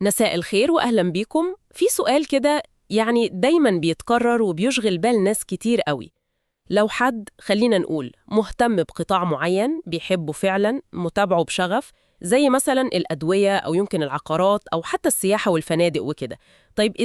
مساء الخير وأهلا بيكم. في سؤال كده يعني دايما بيتكرر وبيشغل بال ناس كتير قوي. لو حد خلينا نقول مهتم بقطاع معين بيحبه فعلا، متابعه بشغف، زي مثلا الأدوية أو يمكن العقارات أو حتى السياحة والفنادق وكده، طيب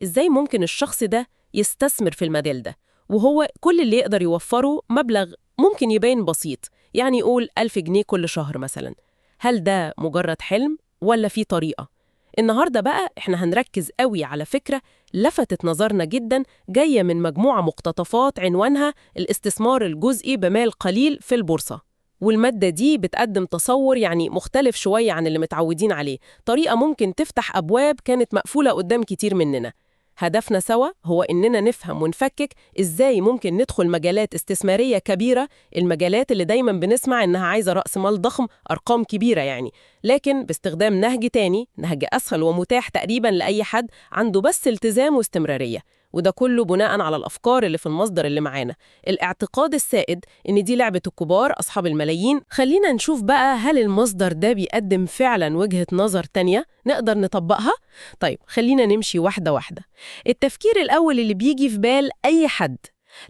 إزاي ممكن الشخص ده يستثمر في المجال ده وهو كل اللي يقدر يوفره مبلغ ممكن يبين بسيط، يعني يقول 1000 جنيه كل شهر مثلا؟ هل ده مجرد حلم ولا في طريقة؟ النهاردة بقى احنا هنركز قوي على فكرة لفتت نظرنا جدا، جاية من مجموعة مقتطفات عنوانها الاستثمار الجزئي بمال قليل في البورصة. والمادة دي بتقدم تصور يعني مختلف شوية عن اللي متعودين عليه، طريقة ممكن تفتح أبواب كانت مقفولة قدام كتير مننا. هدفنا سوا هو إننا نفهم ونفكك إزاي ممكن ندخل مجالات استثمارية كبيرة، المجالات اللي دايما بنسمع إنها عايزة رأس مال ضخم، أرقام كبيرة يعني، لكن باستخدام نهج تاني، نهج أسهل ومتاح تقريبا لأي حد عنده بس التزام واستمرارية. وده كله بناء على الأفكار اللي في المصدر اللي معانا. الاعتقاد السائد إن دي لعبة الكبار أصحاب الملايين. خلينا نشوف بقى هل المصدر ده بيقدم فعلا وجهة نظر تانية نقدر نطبقها؟ طيب خلينا نمشي واحدة واحدة. التفكير الأول اللي بيجي في بال أي حد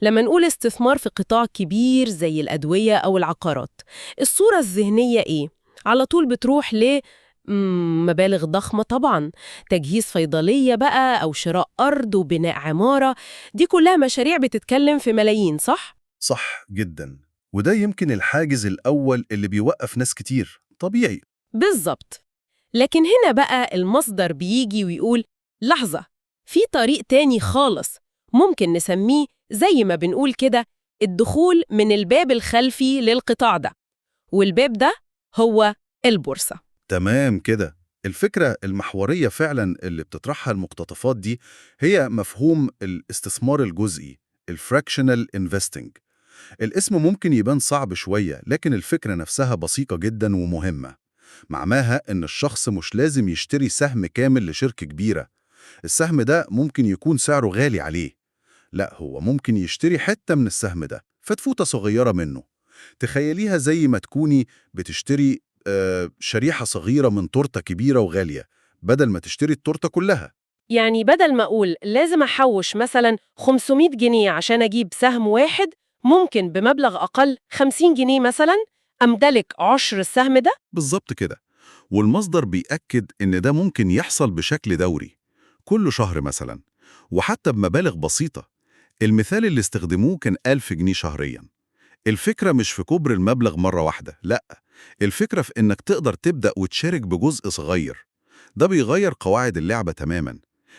لما نقول استثمار في قطاع كبير زي الأدوية أو العقارات، الصورة الذهنية إيه؟ على طول بتروح ل مبالغ ضخمة طبعا، تجهيز صيدلية بقى أو شراء أرض وبناء عمارة، دي كلها مشاريع بتتكلم في ملايين، صح؟ صح جدا، وده يمكن الحاجز الأول اللي بيوقف ناس كتير. طبيعي. بالظبط. لكن هنا بقى المصدر بيجي ويقول لحظة، في طريق تاني خالص ممكن نسميه زي ما بنقول كده الدخول من الباب الخلفي للقطاع ده، والباب ده هو البورصة. تمام كده. الفكرة المحورية فعلا اللي بتطرحها المقتطفات دي هي مفهوم الاستثمار الجزئي، ال fractional investing. الاسم ممكن يبان صعب شوية، لكن الفكرة نفسها بسيطة جدا ومهمة. معناها إن الشخص مش لازم يشتري سهم كامل لشركة كبيرة. السهم ده ممكن يكون سعره غالي عليه. لا، هو ممكن يشتري حتة من السهم ده، فتفوتة صغيرة منه. تخيليها زي ما تكوني بتشتري شريحة صغيرة من تورتة كبيرة وغالية، بدل ما تشتري التورتة كلها. يعني بدل ما أقول لازم أحوش مثلا 500 جنيه عشان أجيب سهم واحد، ممكن بمبلغ أقل، 50 جنيه مثلا، أمتلك عشر السهم ده. بالظبط كده. والمصدر بيأكد إن ده ممكن يحصل بشكل دوري، كل شهر مثلا، وحتى بمبالغ بسيطة. المثال اللي استخدموه كان 1000 جنيه شهريا. الفكرة مش في كبر المبلغ مرة واحدة، لا، الفكرة في إنك تقدر تبدأ وتشارك بجزء صغير. ده بيغير قواعد اللعبة تماما،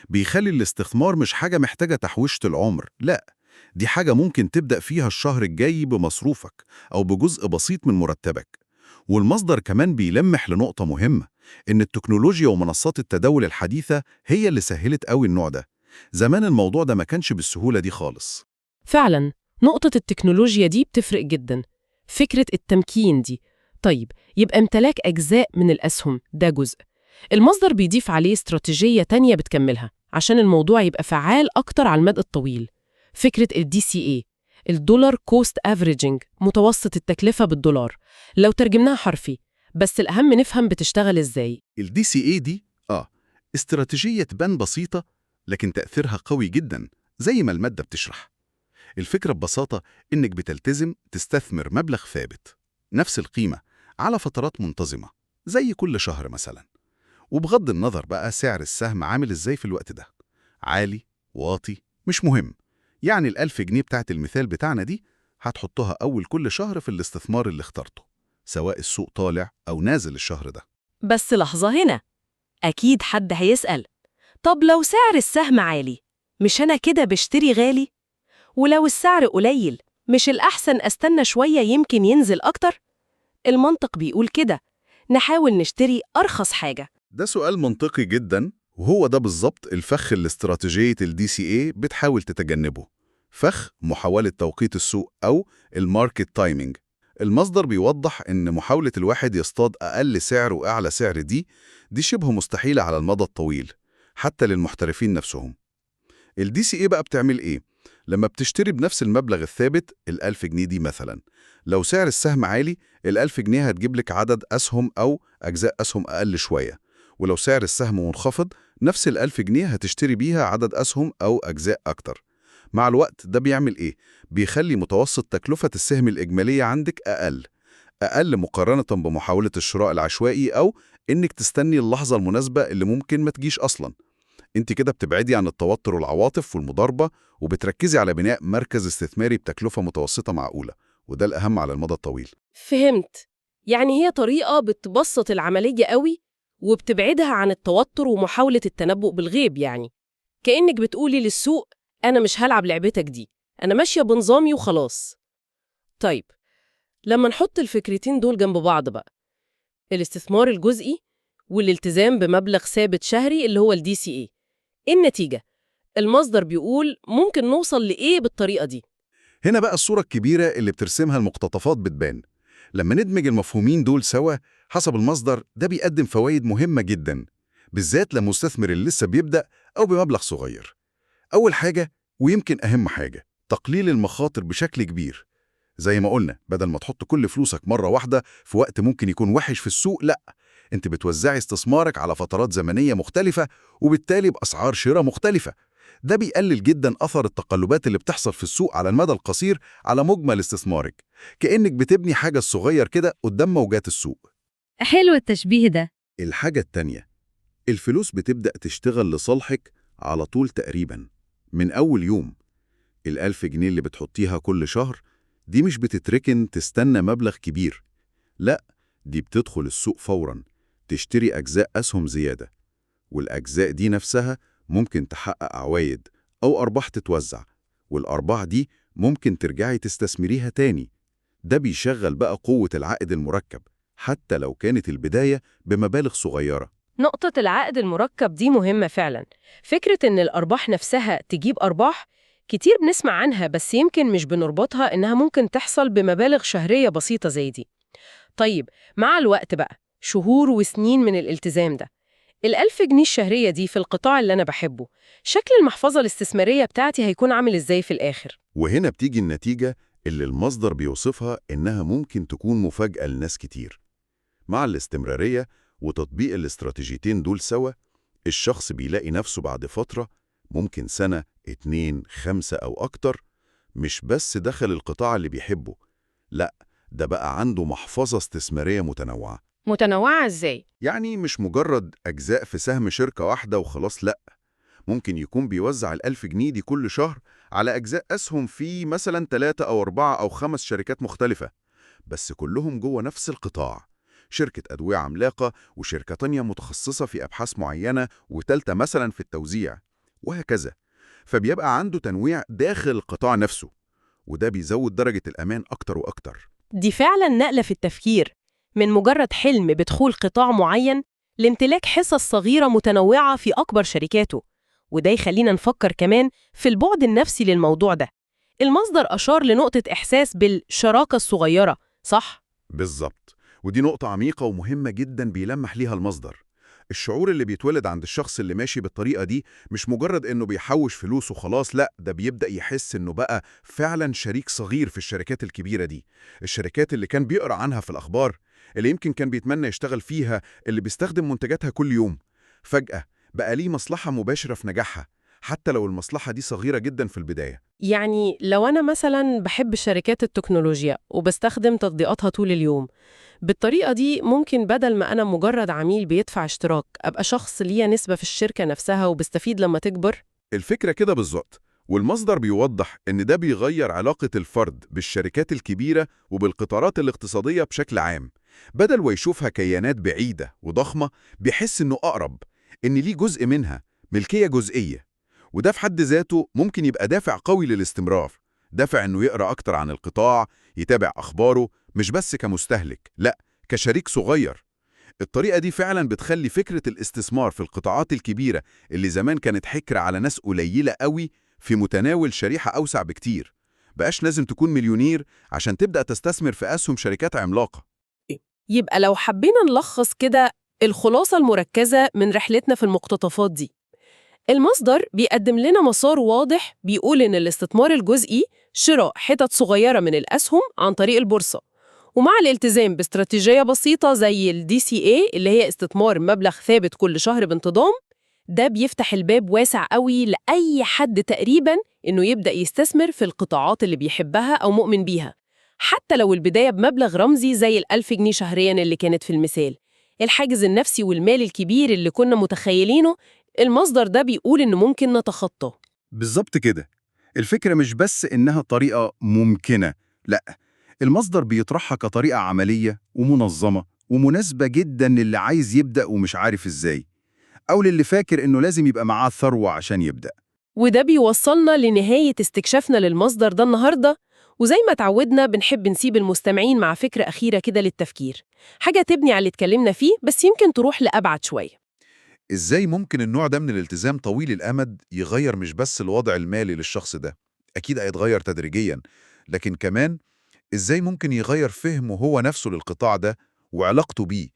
بيخلي الاستثمار مش حاجة محتاجة تحويشة العمر، لا، دي حاجة ممكن تبدأ فيها الشهر الجاي بمصروفك أو بجزء بسيط من مرتبك. والمصدر كمان بيلمح لنقطة مهمة، إن التكنولوجيا ومنصات التداول الحديثة هي اللي سهلت قوي النوع ده. زمان الموضوع ده ما كانش بالسهولة دي خالص. فعلا نقطة التكنولوجيا دي بتفرق جدا، فكرة التمكين دي. طيب يبقى امتلاك أجزاء من الأسهم ده جزء. المصدر بيضيف عليه استراتيجية تانية بتكملها عشان الموضوع يبقى فعال أكتر على المدى الطويل، فكرة ال DCA، ال dollar cost averaging، متوسط التكلفة بالدولار لو ترجمناها حرفي، بس الأهم نفهم بتشتغل إزاي. ال DCA دي استراتيجية تبان بسيطة لكن تأثيرها قوي جدا زي ما المادة بتشرح. الفكرة ببساطة إنك بتلتزم تستثمر مبلغ ثابت نفس القيمة على فترات منتظمة، زي كل شهر مثلا، وبغض النظر بقى سعر السهم عامل إزاي في الوقت ده، عالي واطي مش مهم. يعني ال1000 جنيه بتاعت المثال بتاعنا دي هتحطها أول كل شهر في الاستثمار اللي اخترته، سواء السوق طالع أو نازل الشهر ده. بس لحظة هنا، أكيد حد هيسأل: طب لو سعر السهم عالي، مش أنا كده بشتري غالي؟ ولو السعر قليل، مش الأحسن أستنى شوية يمكن ينزل أكتر؟ المنطق بيقول كده، نحاول نشتري أرخص حاجة. ده سؤال منطقي جدا، وهو ده بالظبط الفخ اللي استراتيجية ال DCA بتحاول تتجنبه، فخ محاولة توقيت السوق أو ال market timing. المصدر بيوضح إن محاولة الواحد يصطاد أقل سعر وأعلى سعر دي شبه مستحيلة على المدى الطويل، حتى للمحترفين نفسهم. ال DCA بقى بتعمل إيه؟ لما بتشتري بنفس المبلغ الثابت، ال1000 جنيه دي مثلا، لو سعر السهم عالي، ال1000 جنيه هتجيب لك عدد أسهم أو أجزاء أسهم أقل شوية. ولو سعر السهم منخفض نفس ال1000 جنيه هتشتري بيها عدد أسهم أو أجزاء أكتر. مع الوقت ده بيعمل إيه؟ بيخلي متوسط تكلفة السهم الإجمالية عندك أقل، أقل مقارنة بمحاولة الشراء العشوائي أو إنك تستني اللحظة المناسبة اللي ممكن ما تجيش أصلاً. أنت كده بتبعدي عن التوتر والعواطف والمضاربة، وبتركزي على بناء مركز استثماري بتكلفة متوسطة معقولة، وده الأهم على المدى الطويل. فهمت. يعني هي طريقة بتبسط العملية قوي وبتبعدها عن التوتر ومحاولة التنبؤ بالغيب. يعني كأنك بتقولي للسوق أنا مش هلعب لعبتك دي، أنا ماشية بنظامي وخلاص. طيب لما نحط الفكرتين دول جنب بعض بقى، الاستثمار الجزئي والالتزام بمبلغ ثابت شهري اللي هو ال DCA، إيه النتيجة؟ المصدر بيقول ممكن نوصل لإيه بالطريقة دي؟ هنا بقى الصورة الكبيرة اللي بترسمها المقتطفات بتبان. لما ندمج المفهومين دول سوا حسب المصدر ده بيقدم فوائد مهمة جدا، بالذات للمستثمر اللي لسه بيبدأ أو بمبلغ صغير. أول حاجة ويمكن أهم حاجة، تقليل المخاطر بشكل كبير. زي ما قلنا، بدل ما تحط كل فلوسك مرة واحدة في وقت ممكن يكون وحش في السوق، لا، انت بتوزعي استثمارك على فترات زمنية مختلفة وبالتالي بأسعار شراء مختلفة. ده بيقلل جدا أثر التقلبات اللي بتحصل في السوق على المدى القصير على مجمل استثمارك، كأنك بتبني حاجة صغير كده قدام موجات السوق. حلو التشبيه ده. الحاجة التانية، الفلوس بتبدأ تشتغل لصالحك على طول تقريبا من أول يوم. ال1000 جنيه اللي بتحطيها كل شهر دي مش بتتركن تستنى مبلغ كبير، لا، دي بتدخل السوق فورا تشتري أجزاء أسهم زيادة، والأجزاء دي نفسها ممكن تحقق عوايد أو أرباح تتوزع، والأرباح دي ممكن ترجعي تستثمريها تاني. ده بيشغل بقى قوة العائد المركب حتى لو كانت البداية بمبالغ صغيرة. نقطة العائد المركب دي مهمة فعلا. فكرة إن الأرباح نفسها تجيب أرباح كتير بنسمع عنها، بس يمكن مش بنربطها إنها ممكن تحصل بمبالغ شهرية بسيطة زي دي. طيب مع الوقت بقى، شهور وسنين من الالتزام ده، ال1000 جنيه الشهرية دي في القطاع اللي أنا بحبه، شكل المحفظة الاستثمارية بتاعتي هيكون عامل إزاي في الآخر؟ وهنا بتيجي النتيجة اللي المصدر بيوصفها إنها ممكن تكون مفاجأة لناس كتير. مع الاستمرارية وتطبيق الاستراتيجيتين دول سوا، الشخص بيلاقي نفسه بعد فترة، ممكن سنة، 2، 5 أو أكتر، مش بس دخل القطاع اللي بيحبه، لا، ده بقى عنده محفظة استثمارية متنوعة. متنوعة إزاي؟ يعني مش مجرد أجزاء في سهم شركة واحدة وخلاص، لأ، ممكن يكون بيوزع ال1000 جنيه دي كل شهر على أجزاء أسهم في مثلا 3 أو 4 أو 5 شركات مختلفة، بس كلهم جوه نفس القطاع. شركة أدوية عملاقة، وشركة تانية متخصصة في أبحاث معينة، وتالتة مثلا في التوزيع، وهكذا. فبيبقى عنده تنويع داخل القطاع نفسه، وده بيزود درجة الأمان أكتر وأكتر. دي فعلا نقلة في التفكير، من مجرد حلم بدخول قطاع معين لامتلاك حصص صغيرة متنوعة في أكبر شركاته. وده يخلينا نفكر كمان في البعد النفسي للموضوع ده. المصدر أشار لنقطة إحساس بالشراكة الصغيرة، صح؟ بالظبط، ودي نقطة عميقة ومهمة جدا بيلمح ليها المصدر. الشعور اللي بيتولد عند الشخص اللي ماشي بالطريقة دي مش مجرد إنه بيحوش فلوس وخلاص، لا، ده بيبدأ يحس إنه بقى فعلا شريك صغير في الشركات الكبيرة دي، الشركات اللي كان بيقرأ عنها في الأخبار، اللي يمكن كان بيتمنى يشتغل فيها، اللي بيستخدم منتجاتها كل يوم. فجأة بقى ليه مصلحة مباشرة في نجاحها، حتى لو المصلحة دي صغيرة جدا في البداية. يعني لو أنا مثلا بحب شركات التكنولوجيا وبستخدم تطبيقاتها طول اليوم، بالطريقة دي ممكن بدل ما أنا مجرد عميل بيدفع اشتراك، أبقى شخص ليا نسبة في الشركة نفسها وبستفيد لما تكبر؟ الفكرة كده بالظبط، والمصدر بيوضح إن ده بيغير علاقة الفرد بالشركات الكبيرة وبالقطارات الاقتصادية بشكل عام. بدل ما يشوفها كيانات بعيدة وضخمة، بيحس إنه أقرب، إن ليه جزء منها، ملكية جزئية. وده في حد ذاته ممكن يبقى دافع قوي للاستمرار، دافع إنه يقرأ أكتر عن القطاع، يتابع أخباره، مش بس كمستهلك، لا، كشريك صغير. الطريقة دي فعلا بتخلي فكرة الاستثمار في القطاعات الكبيرة اللي زمان كانت حكر على ناس قليلة قوي في متناول شريحة أوسع بكتير. بقاش لازم تكون مليونير عشان تبدأ تستثمر في أسهم شركات عملاقة. يبقى لو حبينا نلخص كده الخلاصة المركزة من رحلتنا في المقتطفات دي، المصدر بيقدم لنا مسار واضح بيقول إن الاستثمار الجزئي شراء حتت صغيرة من الأسهم عن طريق البورصة، ومع الالتزام باستراتيجية بسيطة زي ال DCA اللي هي استثمار مبلغ ثابت كل شهر بانتظام، ده بيفتح الباب واسع قوي لأي حد تقريباً إنه يبدأ يستثمر في القطاعات اللي بيحبها أو مؤمن بيها، حتى لو البداية بمبلغ رمزي زي ال1000 جنيه شهرياً اللي كانت في المثال. الحاجز النفسي والمالي الكبير اللي كنا متخيلينه، المصدر ده بيقول إنه ممكن نتخطاه. بالظبط كده. الفكرة مش بس إنها طريقة ممكنة، لا، المصدر بيطرحها كطريقة عملية ومنظمة ومناسبة جدا للي عايز يبدأ ومش عارف إزاي، أو للي فاكر إنه لازم يبقى معاه ثروة عشان يبدأ. وده بيوصلنا لنهاية استكشافنا للمصدر ده النهاردة، وزي ما تعودنا بنحب نسيب المستمعين مع فكرة أخيرة كده للتفكير، حاجة تبني على اللي اتكلمنا فيه بس يمكن تروح لأبعد شوية. إزاي ممكن النوع ده من الالتزام طويل الأمد يغير مش بس الوضع المالي للشخص ده، أكيد هيتغير تدريجيا، لكن كمان إزاي ممكن يغير فهمه هو نفسه للقطاع ده وعلاقته بيه؟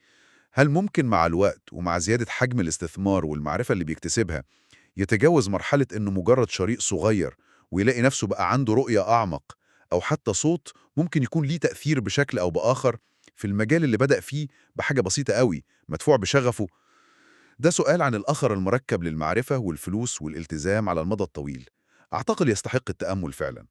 هل ممكن مع الوقت ومع زيادة حجم الاستثمار والمعرفة اللي بيكتسبها يتجاوز مرحلة إنه مجرد شريك صغير ويلاقي نفسه بقى عنده رؤية أعمق أو حتى صوت ممكن يكون ليه تأثير بشكل أو بآخر في المجال اللي بدأ فيه بحاجة بسيطة قوي مدفوع بشغفه؟ ده سؤال عن الأثر المركب للمعرفة والفلوس والالتزام على المدى الطويل. أعتقد يستحق التأمل فعلا.